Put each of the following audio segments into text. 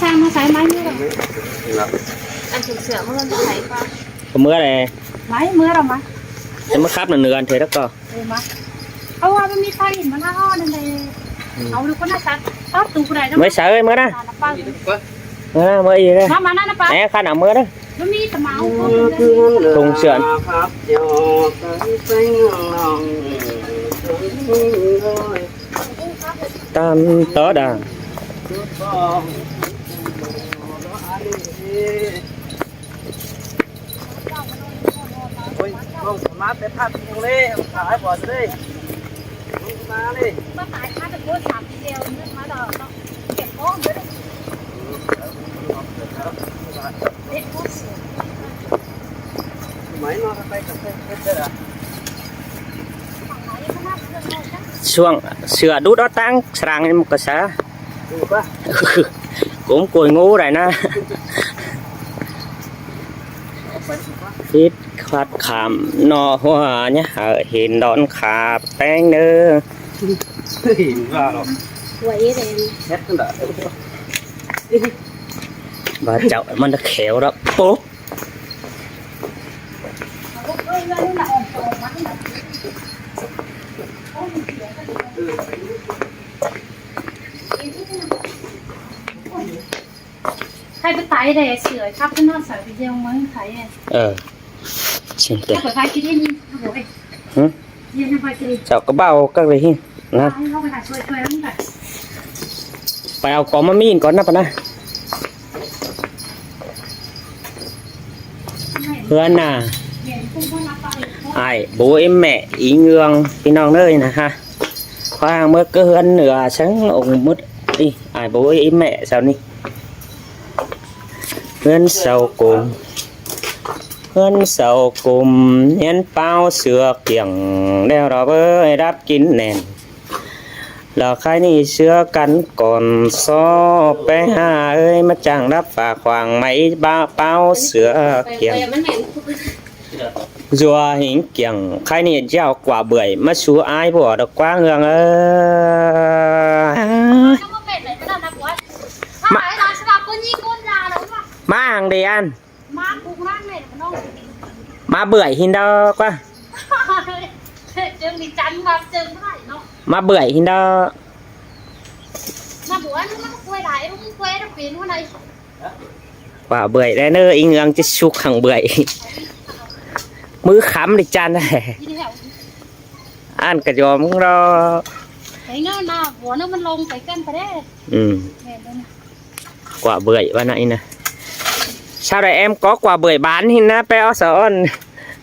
ຊ່າງມາໃສ່ໄມ້ເມືອ ອັນຖືເສື້ອມັນໄປໃສ່ກ່ອນ ເມືອແຫຼະ ໄມ້ເມືອລະມາ ຈະມາຂັບນຳເໜືອເທື່ອແລ້ວກໍ ເອີ ມາ ເພາະວ່າມັນມີໄຟມາລາວນັ້ນແຫຼະ ອືມ ເອົາລູກຄົນນະສັດ ປາຕູຜູ້ໃດນະ ໄວ້ໃສ່ເອີຍ ເມືອນະ ເມືອນະ ເມືອອີກເດີ ມາ ມານັ້ນນະປາ ແອ ຄັນເອົາເມືອເດີ ມັນມີຕະເໝົາ ຖົງເສື້ອ ຕາມຕໍ່ດາ ໂອ້ຍ ມາແຕ່ພາກເລີຍ ຂາຍບໍ່ເລີຍ ມາເລີຍ ມາຂາຍ ມາແຕ່ໂຄດສາມປີແລ້ວ ເງິນມາດອກເນາະ ເກັບຂອງເດີ ເຮັດໂຄດເສຍ ໄໝເນາະ ໄປກັບເພິ່ນເດີ ຊ່ວງເສື້ອດູດເອົາຕັງສະດາງນີ້ມັນກໍສາ ກົມໂກຍງູໄດ້ນະ ຜິດຄັດຂ້າມເນາະ ຫົວຍະ ເອີ ເຫັນດອນຂາແປ້ງເດີ ເຫັນວ່າເນາະ ຫົວເອເດນ ເຮັດຈັ່ງໃດ ວ່າເຈົ້າມັນແຂວລະ ໂປະ ໃຫ້ໄປໄຕແດ່ເສືອ ຄັບຂຶ້ນນອນໃສ່ໄປດຽວເມືອງໄທ ເອີ ຊິງເຕັ ໄປໄປກິນນີ້ ໂອ້ຍ ຫຶ ເຢັນໄປກິນ ເຈົ້າກໍເບົາກັກເລີຍຫັ້ນນະ ໄປເອົາກອງມາມີນກ່ອນນະປະນະ ເພື່ອນນາ ອ້າຍໂບອີ່ແມ່ອີເງືອງ ພີ່ນ້ອງເອີຍນະຮະ ຂ້ອຍຫາເມືອເກີດເຮືອນເໜືອ ເຊິ່ງອົງໝົດ ອີ ອ້າຍໂບອີ່ແມ່ເຈົ້ານີ້ ເຮືອນເຊົາກົມ ເຮືອນເຊົາກົມ ເຮືອນປາວເສືອກຽງ ແລ້ວດອກເອີຍ ດັບກິນແໜ້ນ ລາວຂາຍໜີເສືອກັນກ່ອນ ຊໍແປຫາເອີຍ ມາຈ້າງດັບຝາຂວາງໄມ້ ປາວເສືອກຽງ ຈົວຫິງກຽງ ຂາຍໜີເຈົ້າກວ່າເບື່ອຍ ມາສູ່ອ້າຍບົວດອກກວ່າເຮືອງເອີຍ ມາ ມາຫາງເດອັນ ມາບຸກນາງແມ່ນ້ອງ ມາເບື່ອຍຫິນດອກວ່າ ເຈີງດີຈັນວ່າເຈີງບໍ່ໄດ້ເນາະ ມາເບື່ອຍຫິນດອກ ມາບົວມັນກວຍຫຼາຍ ມັນກວຍເປັນຫົວໃດ ວ່າເບື່ອຍແລ້ວເນີ ອີເງືອງຈະສຸກຂັງເບື່ອຍ ມືຄຳດິຈັນ ອັນກະຍອມເນາະ ໄປເງິນມາ ຫົວເນີມັນລົງໄປເກີນໄປເດ້ ອືມ ແມ່ນບໍ່ນະ ກວ່າເບື່ອຍວ່ານະອີນະ ຊາວໃດແອມກໍກວ່າເບື່ອຍບານຫີນນະ ໄປເອົາສະອອນ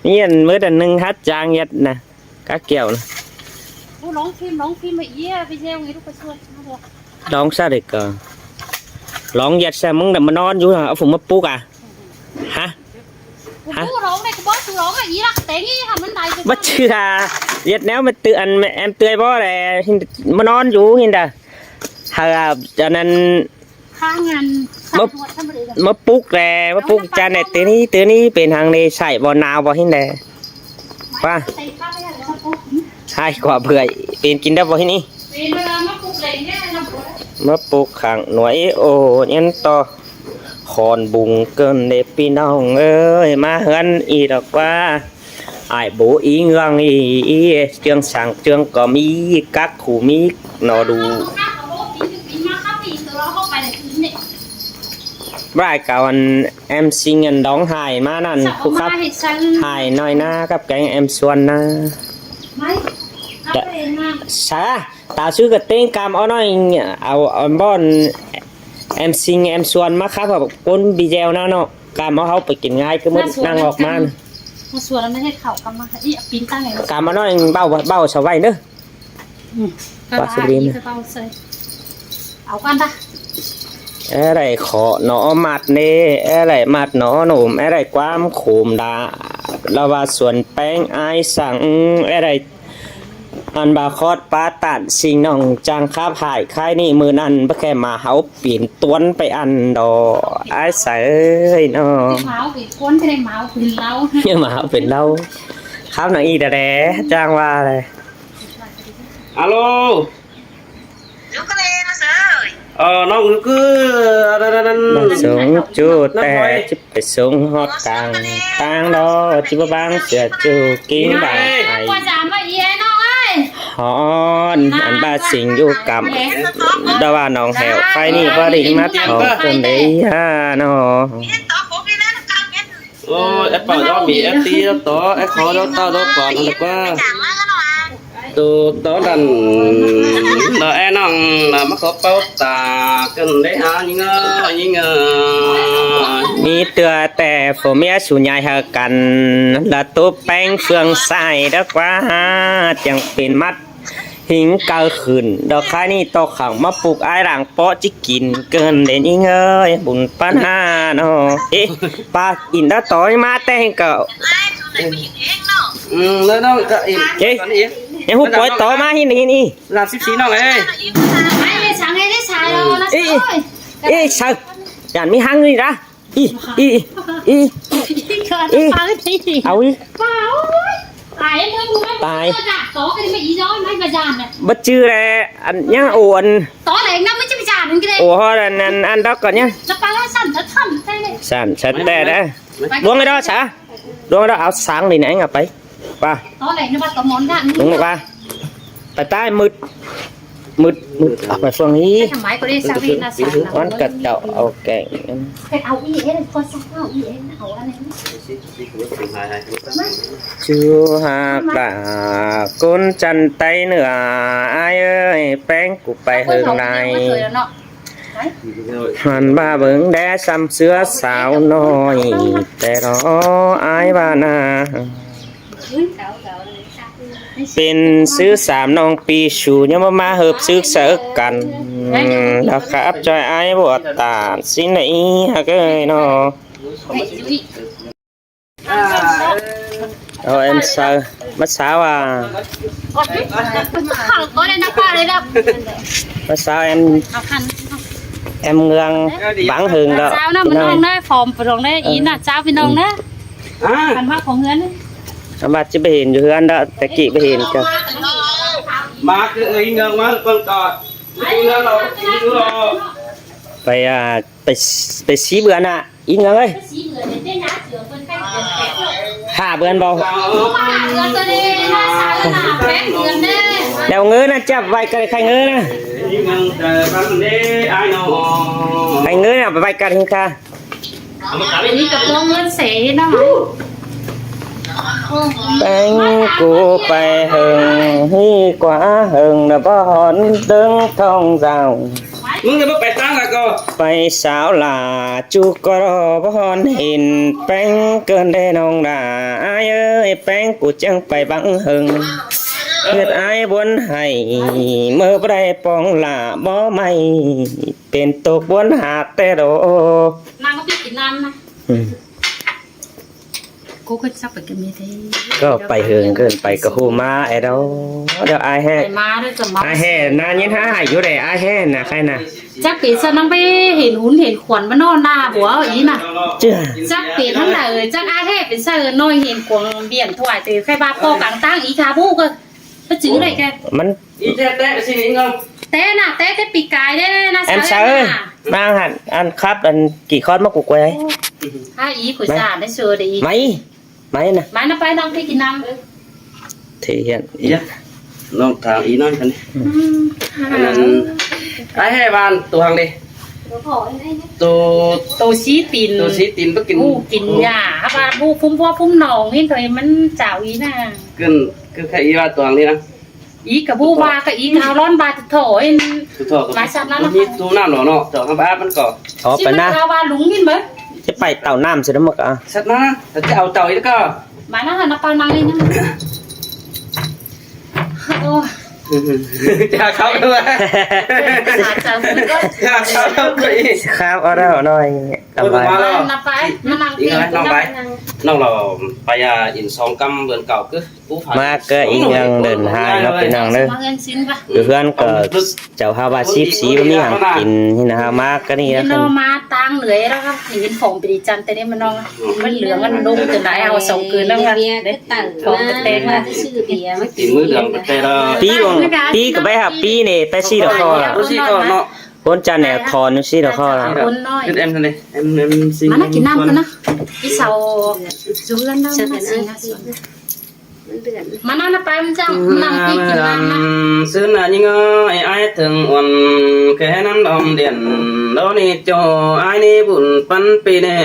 ມີອັນເມີດອັນໜຶ່ງ ຮັດຈ້າງເຮັດນະ ກະແກ້ວນະ ໂອ້ ລອງຟີມ ລອງຟີມມາເອີຍ ໄປແຊວໃຫ້ລູກໄປຊວນມາບໍ່ ລອງຊະເດກະ ລອງເຮັດຊະ ມຶງນະມານອນຢູ່ ເອົາຜົມມາປຸກອະ ຮະ ຮະ ຜູ້ຮ້ອງໄດ້ກໍບໍ່ ຜູ້ຮ້ອງອີລັກແຕງອີຫຍັງມັນໄດ້ ບໍ່ເຊື່ອ ເຮັດແນວມັນເຕືອນ ແອມເຕືອຍບໍ່ແຫຼະ ມານອນຢູ່ຫັ້ນດາ ຫາ ອັນນັ້ນ ທາງອັນ ມາ ມາປຸກແຫຼະ ມາປຸກຈານແຫຼະ ຕື່ນນີ້ ຕື່ນນີ້ ເປັນຫຍັງນີ້ ໃສ່ບໍ່ ໜາວບໍ່ ເຫັນແຫຼະ ວ່າ ໃຫ້ກວ່າເບື່ອຍ ປີນກິນໄດ້ບໍ່ ເຫັນນີ້ ມາປຸກຂ້າງໜ່ວຍ ໂອ້ ຍັນຕໍ່ ຄອນບຸງເກີນເດ້ ພີ່ນ້ອງເອີຍ ມາເຮືອນອີດອກວ່າ ອ້າຍໂບອີເງືອງອີ ເຈືອງສາງເຈືອງກໍມີ ກັກຄູມີໜໍດູ ບາຍກາວອັນແອມຊິງອັນດອງຫາຍມານັ້ນ ຜູ້ຂັບຫາຍໜ້ອຍໜ້າກັບແກງແອມຊວນນະ ສາ ຕາຊື້ກະເຕັງກຳເອົາໜ້ອຍ ເອົາ ເອົາບ່ອນແອມຊິງແອມຊວນມາຄັບກັບຄົນບີແຈວນະເນາະ ກຳເອົາເຮົາໄປກິນງ່າຍຄືມື້ນັ່ງອອກມານະ ມາຊວນແລ້ວເຮັດເຂົ້າກຳມາ ອີ ປີນຕັ້ງໃຫ້ ກຳເອົາໜ້ອຍ ເບົາ ເບົາສະໄວເດີ ອືມ ກະວ່າສະເບັດ ເອົາກ່ອນຕາ ແອໄດ້ຂໍໜໍມັດເນ ແອໄດ້ມັດໜໍໜົມ ແອໄດ້ຄວາມໂຄມດາ ລາວວ່າສວນແປ້ງອ້າຍສັ່ງ ແອໄດ້ ອັນບາຄອດປາຕານ ຊິງນ້ອງຈາງຄາບຫາຍຄ້າຍນີ້ ມື້ນັ້ນບໍ່ແຄ່ມາເຮົາປີນຕວນໄປອັນດອກ ອ້າຍສາຍເອີຍເນາະ ໝາວປີນກວນ ຈະໄດ້ໝາວປີນເລົາ ໝາວປີນເລົາ ຄາບນາງອີກແດ່ ຈ້າງວ່າແຫຼະ ອາໂລ ລູກກະເລນະເຊີຍ ເອີ ນ້ອງຄື ອັນນັ້ນ ມັນສູງຈູແຕ່ ຈະໄປສູງຮອດກາງ ຕ່າງດອກ ຈະບໍ່ບາງເສືອຈູກິນບາງໄອ ກວ່າຈະມາເອີຍນ້ອງເອີຍ ຮອນ ອັນບາດສິງຢູ່ກຳ ດາວ່າໜອງແຫວ ໄຟນີ້ບໍ່ໄດ້ມາເຂົ້າເພິ່ນເດ້ຫານ້ອງ. ໂອ້ຍ ແອັບເປົ່າດອກມີແອັບຕີດອກຕໍ່ ແອັບເຂົາດອກເຕົ້າດອກກອນ ອັນນັ້ນກວ່າ ໂຕຕອນນັ້ນ ດອກແອນ້ອງ ມາຂໍເປົ່າຕາ ກັນໄດ້ຫາຍິງເອີຍ ຍິງເອີຍ ມີເທື່ອແຕ່ຜົວເມຍສູນຍ້າຍຫາກັນ ລະຕຸບແປ້ງເຟືອງໃສ່ດອກວ່າ ຈັ່ງເປັນມັດ ຫິງເກີຂຶ້ນ ດອກຄາຍນີ້ຕອກຂັງ ມາປຸກອ້າຍຫຼັງເປາະຈິກິນ ເກີນເດຍິງເອີຍ ບຸນປານຫາເນາະ ເອະ ປາກິນຕາຕໍ່ມາແຕ່ງເກົ່າ ອືມ ແລ້ວນ້ອງກະອີກ ເອະ ຕອນນີ້ອີກ ເອະ ຮູ້ປອຍຕໍ່ມາຫີນ ຫີນອີ ລາບສິບສີ່ນ້ອງເອີຍ ໄປເລີຍສັງເອີຍ ໄດ້ສາຍແລ້ວນະ ເອະ ເອີຍ ເອະ ເອີຍ ເອີຍ ເອີຍ ເອີຍ ເອີຍ ເອີຍ ເອີຍ ເອີຍ ເອີຍ ເອີຍ ເອີຍ ເອີຍ ເອົາອີກ ຕາຍ ຕາຍ ບໍ່ຈື່ແຫຼະ ອັນຍັງໂອອັນ ໂອຮອດອັນນັ້ນ ອັນດອກກ່ອນຍັງ ສັ່ນຊະແຕ່ເດ້ ລວງໃຫ້ດອກຊະ ລວງໃຫ້ດອກ ເອົາສາງນີ້ນະ ເອົາໄປ ໄປ ລຸງບອກວ່າ ໄປໃຕ້ມືດ ມືດ ມືດ ເອົາໄປເຟືອງນີ້ ມັນກະເຈົ້າເອົາແກງ ໄປເອົາອີເອັນ ກໍສັກເອົາອີເອັນ ເອົາອັນນັ້ນ ຈູຮັກລາຄົນຈັນໃຕ້ເໜືອ ອ້າຍເອີຍ ແປ້ງກູໄປເຫິງໃດ ຫັ້ນວ່າເບິ່ງແດ່ ຊ່ຳເສືອສາວນ້ອຍ ແຕ່ລໍອ້າຍວ່ານາ ເປັນຊື່ສາມນ້ອງປີ ຊູຍັງບໍ່ມາເຮີບຊຶກສະເອິກກັນ ລະຂັບຈ່ອຍອ້າຍບໍ່ຕານ ຊິໄດ້ອີຫຍັງເອີຍເນາະ ເອົາແອມເຊົາ ມາສາວວ່າ ມາສາວແອມ ແອມເມືອງ ບັງເຫິງດອກ ສາວນຳນ້ອງເດີ ຟອມປະດອງເດີ ອີນະ ສາວພີ່ນ້ອງເດີ ອາ ຄັນວ່າຂອງເຮືອນ ຄຳວ່າຈະໄປເຫັນຢູ່ເຮືອນດອກ ແຕ່ກີ້ໄປເຫັນກັນ ມາຄືເອີຍເງືອງມາເບິ່ງກ່ອນ ເຮືອນເຮົາ ໄປ ອ່າ ໄປ ໄປຊີເບືອນນະ ອີເງືອງເອີຍ ຫາເບືອນບໍ່ ແນວເງິນນະ ຈັບໄວ້ກັນ ໄຂ່ເງິນນະ ໄຂ່ເງິນເອົາໄປໄວ້ກັນ ເຫັນຄ່າ ອັນນີ້ກະປ້ອງເງິນເສເນາະ ແປ້ງກູໄປເຫິງ ຮີກວ່າເຫິງນະ ບໍ່ຮອນເຖິງທ້ອງເຈົ້າ ມຶງຈະບໍ່ໄປຕັ້ງລະກໍ ໄປສາວຫຼ້າ ຈູກໍບໍ່ຮອນເຫັນ ແປ້ງເກີນແດ່ນ້ອງຫຼ້າ ອ້າຍເອີຍ ແປ້ງກູຈັ່ງໄປບັງເຫິງ ເຮັດອ້າຍບົນໃຫ້ ເມື່ອບໍ່ໄດ້ປອງຫຼ້າ ບໍ່ໄໝ້ ເປັນຕົກບົນຫາກແຕ່ໂດ ນາງກໍໄປກິນນ້ຳນະ ອືມ ກູກໍຈັກໄປກັນມີເດ້ ກໍໄປເຫິງເກີນໄປກໍຮູ້ມາແອດອ ດຽວອ້າຍແຮ ໄປມາເດີ ຈະມາ ອ້າຍແຮນາຍິນຫາໃຫ້ຢູ່ເດ້ ອ້າຍແຮນາໃຄນາ ຈັກເປັນຊັ້ນນຳໄປເຫັນຫຸນເຫັນຂວັນມານອນໜ້າບົວອີນະ ເຈື່ອ ຈັກເປັນທັງໃດ ຈັກອ້າຍແຮເປັນຊັ້ນນ້ອຍເຫັນຂວງບຽນຖວາຍເຕີ ໃຄວ່າພໍ່ກາງຕັ້ງອີກາບູກໍ ປະຈື່ໄດ້ແກ ມັນ ອີແທ້ແຕ່ຊິມີເງິນ ແຕ່ນະ ແຕ່ແຕ່ປີກາຍເດ້ນະ ແອມເຊີ ນາງຫັ້ນ ອັນຄັບ ອັນກີ່ຄອດມາກູກວຍ ຖ້າອີກວຍສາດໄດ້ເຊີໄດ້ອີກ ໄໝ ໄໝນະ ໄໝນະ ໄປນາງໄປກິນນ້ຳ ເທຮຽນ ອີ ນ້ອງທາງອີນ້ອຍຄັນນີ້ ອືມ ອັນນັ້ນ ອ້າຍແຮ່ບ້ານຕົວຫັ້ນເດ້ ໂຕ ໂຕສີຕີນ ໂຕສີຕີນບໍ່ກິນ ຜູ້ກິນຫຍ້າ ຫາວ່າຜູ້ຟຸມຫົວຟຸມໜອງນີ້ ໂຕມັນຈາວອີນະ ຂຶ້ນ ຄືໃຄອີວ່າຕົວຫັ້ນນີ້ນະ ອີກະບໍ່ວ່າກະອີກະເຮົາຮ້ອນບາດຖອຍ ຖອຍ ມາສັດນັ້ນ ມີຕູ້ນ້ຳເນາະ ເຈົ້າຄຳອາບມັນກໍ ອອກໄປນະ ວ່າລຸງນີ້ເບິ່ງ ຈະໄປເຕົ້ານ້ຳຊິນະໝົກອະ ສັດນະ ຈະເອົາເຈົ້າອີກກໍ ມານະ ນະປານັງນີ້ນະ ໂອ້ຍ ຈະເຂົ້າດ້ວຍ ຈະເຂົ້າດ້ວຍ ຄາບເອົາແລ້ວໜ້ອຍ ເອົາໄວ້ ມານະໄປ ມານັ່ງ ອີກແລ້ວນ້ອງໄປ ນ້ອງລາວໄປ ອ່າ ອິນສອງກຳເດືອນເກົ່າຄື ມາກະອີກຢ່າງເດີນທາງເນາະພີ່ນ້ອງເດີ ຢູ່ເຮືອນກໍເຈົ້າຫາວ່າຊີບສີບໍ່ມີຫຍັງກິນນີ້ນະ ມາກະນີ້ນະ ມາຕາງເຫຼືອຍແລ້ວ ເຫັນຂອງປະດິຈັນແຕ່ນີ້ມານ້ອງ ມັນເຫຼືອງມັນລົງແຕ່ໄດເຮົາສອງຄືນແລ້ວ ຂອງແຕ່ງມາ ຊື້ເບຍມາກິນ ມື້ເດືອນແຕ່ລະ ປີກະໄປຫາປີນີ້ໄປຊີດອກຄໍລະ ເນາະ ຄົນຈະແນວທອນຈັ່ງຊີ້ດອກ ເຂົານະ ຄົນນ້ອຍ ເຮັດແອມຊັ້ນເດ ແອມ ແອມຊິ ມານະ ກິນນ້ຳກ່ອນນະ ອີ່ສາວຢູ່ເຮືອນນຳ ມານະ ມານະ ໄປ ມັນຈັ່ງ ມານັ່ງກິນ ກິນນ້ຳນະ ຊືນນະຍິງເອີຍ ອ້າຍເຖິງອ່ອນ ແຄ່ນ້ຳດອມດຽນ ດອກນີ້ເຈົ້າ ອ້າຍນີ້ບຸນປັນປີແດ່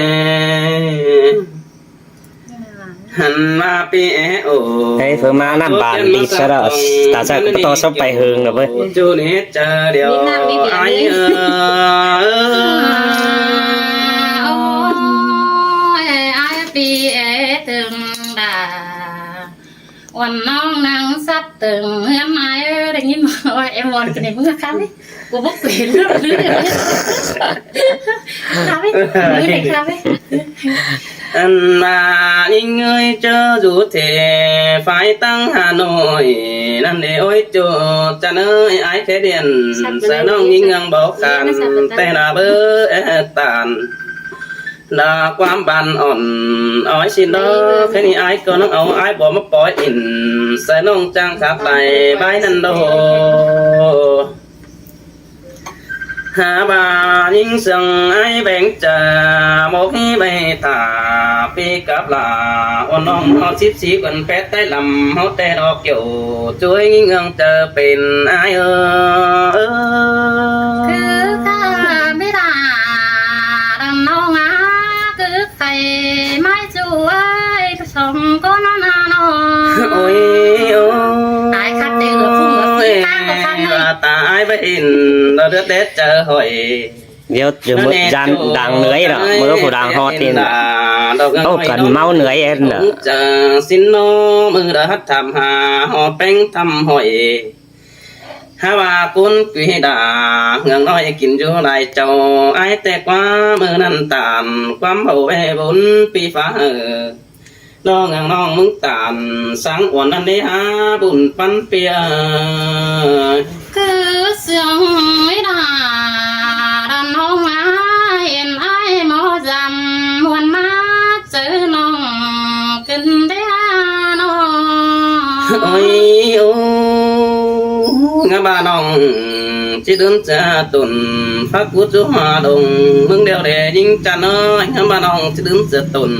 ຫັ້ນວ່າປີແອໂອ ເຮີ້ຍ ເພິ່ນມານ້ຳບານດີຊະດອກ ຕາຊະກໍບໍ່ຕ້ອງຊອບໄປເຮີງດອກເວີຍ ຈູນີ້ຈະດຽວ ມີນ້ຳມີເບຍ ອ້າຍເອີຍ ໂອ້ຍ ອ້າຍປີແອເຖິງດາ ອ່ອນນ້ອງນັ່ງສັດເຖິງເຮືອນອ້າຍເອີຍ ໄດ້ຍິນບໍ່ ແອມວອນກິນໃນເມືອງຄຳ ກູບໍ່ເປັນເລື່ອງເລີຍ ຄຳເອີຍ ມື້ໃດຄຳເອີຍ ອັນວ່າຍິງເອີຍ ເຈົ້າຢູ່ເທຝາຍຕັງຫານ້ອຍນັ້ນເດ ໂອ້ຍ ໂຈຈັນເອີຍ ອ້າຍແຄ່ດຽນ ສາວນ້ອງຍິງຍັງເບົາຂານ ແຕ່ລະເບີແອດຕານ ດາຄວາມບານອ່ອນ ເອົາໄວ້ຊິນດອກ ແຄ່ນີ້ອ້າຍກໍນ້ອງເອົາ ອ້າຍບໍ່ມາປ່ອຍອິນ ສາວນ້ອງຈ້າງຂາໄປບາຍນັ້ນໂດ ຫາວ່າຍິງເຊື່ອງອ້າຍແບງຈາ ບໍ່ມີໃບຕາ ປີກັບລາ ອ່ອນນ້ອງເຮົາສິບສີ່ ເພິ່ນແປດໄຕ້ລຳ ເຮົາແຕ່ດອກກ່ຽວ ຊ່ວຍຍິງເອື້ອງເຈີເປັນອ້າຍເອີຍ ຄືຂ້າເມດາ ດຳນ້ອງອາ ຄືໄຂ່ໄມ້ ສອງຄົນນະນ້ອງ ໂອ້ຍ ໂອ້ຍ ຕາຍຄັກເດ້ ເຫຼືອຜູ້ເຫຼືອຝີ ຕາຍບໍ່ທັນເລີຍ ຕາຍບໍ່ເຫັນ ເລືອດແດດເຈີຫອຍ ດຽວຈະໝົດຢ້ານດັງເໜືອຍດອກ ມື້ຜູ້ດັງຮອດນີ້ ເວົ້າກັນເມົາເໜືອຍເອງເດີ ຈະສິນນ້ອງ ມື້ດາຮັດທຳຫາ ຫອດແປ້ງທຳຫອຍ ຫາວ່າກຸນກີດາ ເງືອງນ້ອຍກິນຢູ່ຫຼາຍເຈົ້າ ອາຍແຕ່ກວ່າມື້ນັ້ນຕານ ຄວາມເວົ້າແວ່ບຸນປີຟ້າເອີ ນ້ອງນາງນ້ອງເມືອງຕານ ສັງອວນນັ້ນເດຫາບຸນປັນເປຍ ຄືເຊື່ອງວິດາ ດານນ້ອງອາຍ ເຫັນອ້າຍໝໍຈຳ ມ່ວນມາເຈີນ້ອງ ຂຶ້ນເດຫານ້ອງ ໂອ້ຍ ໂອ້ ງາມບານ້ອງ ຊິດື່ມເສືອຕົນ ພາກູຈູຫາດົງ ເມືອງດຽວແລຍິງຈັນນ້ອຍ ງາມບານ້ອງ ຊິດື່ມເສືອຕົນ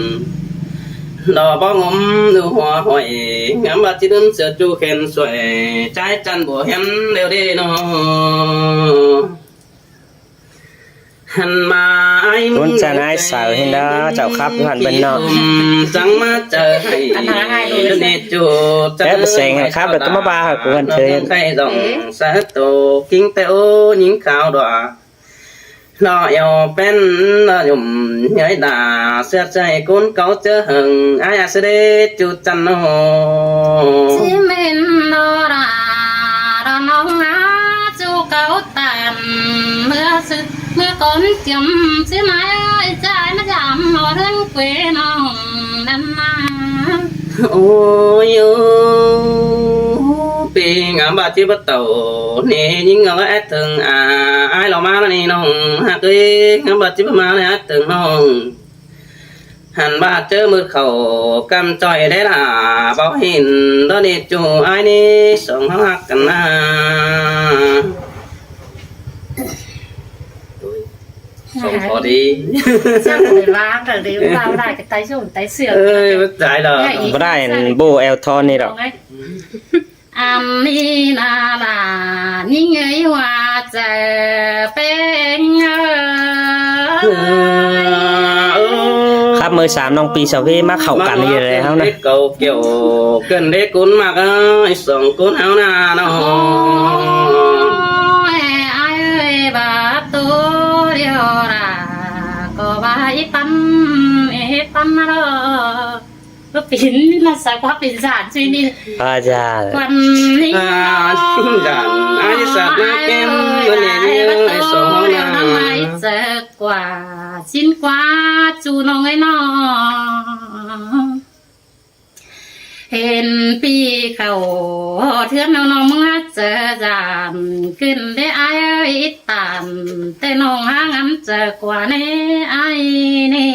ດອກບໍ່ງົມຢູ່ຫົວຫອຍ ງາມວ່າຊິດື່ມເສືອຈູແຂນສວຍ ຈາຍຈັນບໍ່ເຫັນແລ້ວເດ້ນ້ອງ ຫັ້ນມາອ້າຍ ຄຸນຈະນາຍສາວເຫັນດາ ເຈົ້າຂັບຢູ່ຫັ້ນເບິ່ງເນາະ ຈັ່ງມາເຈີໃຫ້ ອັນນັ້ນໃຫ້ດູ ເນໂຈ ແລ້ວແສງຂັບແລ້ວກໍມາວ່າຫາກວນເທີ ໃຄ່ດອງສາໂຕ ກິງແຕ່ໂອຍິງຂາວດວ ລອແອວເປັນລອຫຍຸ້ມເຫືອຍດາ ເສືອດໃຈຄົນເກົ່າເຈີເຫິງ ອາຍອາສະເດຈູຈັນໂນ ຊິເມັນລອດາ ລອນ້ອງນາ ຈູເກົ່າຕານ ເມື່ອຊຶກເມື່ອກ່ອນຈຳ ຊິນາຍເອີຍ ຈາຍມາຈຳ ລອເຮືອນເກວນ້ອງນັ້ນນາ ໂອ້ຍ ໂອ້ ປີງາມບາດຈິບເຕົາ ເນຍິງເອົາແອດເຖິງອາ ອາຍລອມາລະນີ້ນ້ອງຮັກເອີຍ ງາມບາດຈິບມາແອດເຖິງນ້ອງ ຫັ້ນບາດເຈີມືເຂົ້າກຳຈ່ອຍໄດ້ລະ ເບົາຫີນດອນເນຈູອາຍເນ ສອງເຮົາຮັກກັນນາ ສອງພໍດີ ຊ່າງໄປວາງເດີ ວາງໄດ້ກໍໄຕຊົງໄຕເຊື່ອ ເອີຍ ບໍ່ໄດ້ດອກ ບໍ່ໄດ້ ອັນໂບແອວທອນນີ້ດອກ ອັນນີ້ນາລາ ຍິງເອີຍວ່າຈະເປັນເອີຍ ຄັບ ມື້ສາມນ້ອງປີສາວເວມາເຂົ້າກັນຢູ່ເລີຍເຮົານະ ເຂົາກ່ຽວເກີນເດກຸນມາກເອີຍ ສອງຄົນເຮົານານ້ອງ ໂອ້ຍ ອ້າຍເອີຍ ບາດໂຕດຽວລະ ກໍວ່າອີປັນ ອີປັນມາດອກ ກໍປິ່ນລະສາກວ່າປິ່ນສານຊິນີ້ ອາຈານ ວັນນີ້ ອາຈານ ອາຍສາດມາແກ້ມ ວັນນີ້ເອີຍ ສອງນາງ ເຈີກວ່າ ຊິນກວ່າ ຈູນ້ອງເອີຍນ້ອງ ເຫັນປີເຂົ້າເຮືອນນ້ອງເມືອເຈີຈານ ຂຶ້ນເດອ້າຍເອີຍຕານ ແຕ່ນ້ອງຫາງານເຈີກວ່າແນ່ອ້າຍແນ່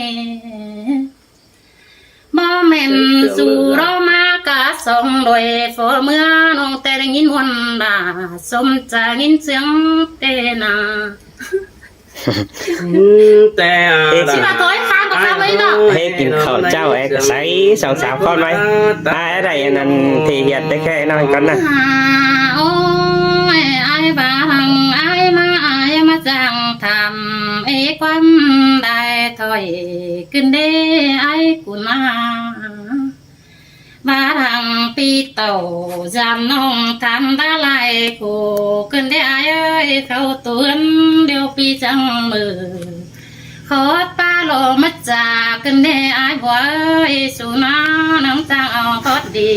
ບໍ່ແມ່ນສູ່ລໍມາກະສອງໂດຍ ພໍເມື່ອນ້ອງແຕ່ໄດ້ຍິນມ່ວນດາ ສົມຈະຍິນສຽງເຕນາ ອືມ ແຕ່ ເຮັດ ຊິມາໂຕຍທາງກັບເຮົາໄວ້ເນາະ ເຮັດກິນເຂົ້າເຈົ້າແອກໃສ່ສອງສາມຄົນໄວ້ ອາ ໄດ້ອັນນັ້ນທີ່ເຮັດໄດ້ແຄ່ນັ້ນກ່ອນນະ ໂອ້ຍ ອ້າຍບາງ ອ້າຍມາ ອ້າຍມາຈ້າງທຳ ເອ ຄວາມໄດ້ຖ້ອຍຂຶ້ນເດ້ ອ້າຍກຸນາ ວ່າທາງປີເຕົາ ຍາມນ້ອງທຳດາໄລ ໂກຂຶ້ນເດ້ອ້າຍເອີຍ ເຂົ້າຕົວນດຽວປີຈັງມື້ ຂໍປາລໍມາຈາກກັນເດ້ອ້າຍບົວເອີຍ ສູ່ນານາງຈ້າງເອົາຄອດດີ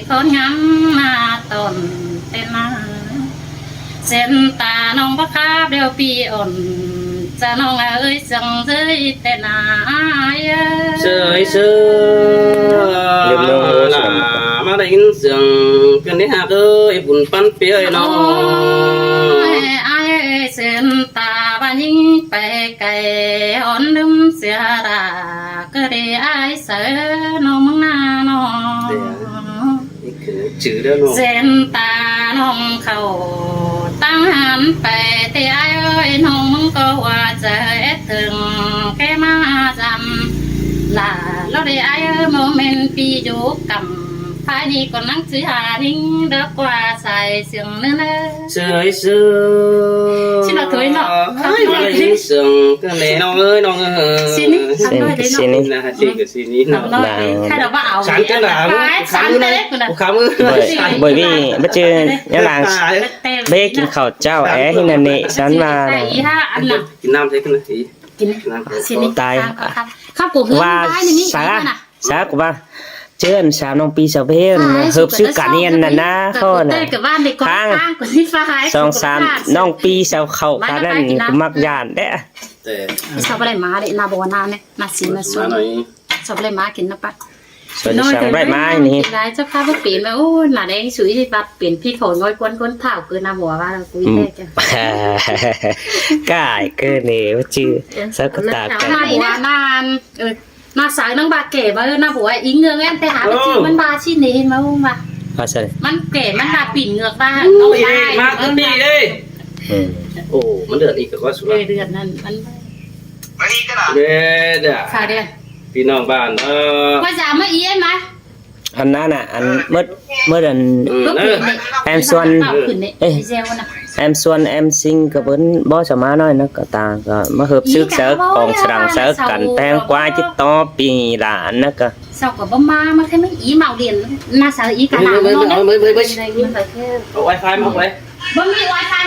ຄອດງາມມາຕ້ອນແຕ່ນາ ເສັ້ນຕານ້ອງບໍ່ຂາບດຽວປີອ່ອນ ຈານ້ອງເອີຍ ເຊິ່ງເຊີຍແຕ່ນາອ້າຍເອີຍ ເຊີຍ ເຊີຍ ລືມນ້ອງໂອ້ ລາມາໄດ້ຍິນສຽງກັນເດ້ຮັກເອີຍ ບຸນປັນເປີຍນ້ອງ ໂອ້ຍ ອ້າຍເອີຍ ເສັ້ນຕາບ້ານຍິງໄປໄກ ອ່ອນລືມເສຍລາ ກະເດອ້າຍເສີນ້ອງເມືອງນານ້ອງ ນີ້ຄືຈື່ເດີນ້ອງ ເສັ້ນຕານ້ອງເຂົ້າຕັ້ງຫັນໄປເຕອ້າຍເອີຍ ນ້ອງມຶງກໍວ່າຈະເຮັດເຖິງແຄ່ມາຈຳ ລາລາເດອ້າຍເອີຍ ບໍ່ແມ່ນປີຢູ່ກຳ ພາຍນີ້ກໍນັ່ງຊິຫາຍິງດອກກວ່າສາຍສຽງເນີ ເຊີຍເຊີຍ ຊິລະເທີຍເນາະ ເອີຍ ບໍ່ໄດ້ຍິນສຽງກັນແລ້ວນ້ອງເອີຍ ນ້ອງເອີຍ ຊິນີ້ ຊິນີ້ ນະ ຊິກໍຊິນີ້ເນາະ ໄດ້ ໃຫ້ລາວວ່າເອົາ ສັນກັນລະ ຂາມື ຂາມື ເບີຍ ບໍ່ຈື່ ບໍ່ຈື່ ຍາລາງ ເບກິນເຂົ້າເຈົ້າແອ ທີ່ນັ້ນນີ້ ສັນວ່າ ກິນນ້ຳໃສ່ກັນ ກິນນ້ຳ ຊິນີ້ ຕາຍ ວ່າ ສາ ສາກວ່າ ເຈີອັນສາວນ້ອງປີສາວເພງ ເຮີບຊື້ການຮຽນນັ້ນນະ ເຂົານະ ທາງ ສອງສາມ ນ້ອງປີສາວເຂົ້າການນັ້ນ ມັກຢ້ານເດ້ ແຕ່ ຊອບບໍ່ໄດ້ມາເດ້ ນາບໍ່ນາແນ່ ນາຊິນນາຊຸນ ຊອບບໍ່ໄດ້ມາກິນນຳປະ ຊອບບໍ່ໄດ້ມານີ້ ກິນຫຼາຍເຈົ້າພາບໍ່ເປັນວ່າ ໂອ້ຍ ໜ້າແດງສຸຍ ວ່າເປັນພີ້ເຂົານ້ອຍກວນຄົນທ້າວເກີນນາຫົວວ່າ ອືມ ກຸຍແທ້ຈ້ະ ກາຍເກີນນີ້ ຈື່ ເອີ ສັກກະຕາ ນາຫົວນານ ເອີ ນ້າສາວນາງບາແກ່ມາເອີ ນາຫົວອີເງືອກແມ່ນແຕ່ຫາໄປຈື່ມັນບາຊິເນ ມາວ່າ ວ່າຊັ້ນ ມັນແກ່ ມັນວ່າປີນເງືອກວ່າ ໂອ້ຍ ມາກະປີເດ້ ອືມ ໂອ້ ມັນເດືອນອີກກໍວ່າສຸດ ເອີ ເດືອນນັ້ນ ມັນ ເດ້ ເດ້ ສາວເດືອນ ພີ່ນ້ອງບ້ານ ເອີ ວ່າຈະມາອີມາ ອັນນັ້ນນະ ອັນເໝິດ ເໝິດອັນ ອືມ ແອມຊວນ ເອີ ແອມຊວນ ແອມຊິງ ກໍເພິ່ນບໍ່ສາມາດນ້ອຍນະ ກໍຕ່າງກໍມາເຮີບຊຶກເສີກອງສະດັງເສີກກັນແພງກວ່າຈິດຕໍ່ປີຫຼານນະ ກໍເຊົາກໍບໍ່ມາ ມາແຄ່ມີອີເມົາຫຼຽນ ໜ້າສາວອີກະຫຼານ ເອົາໄວຟາຍມາ ເອົາໄວ ບໍ່ມີໄວຟາຍ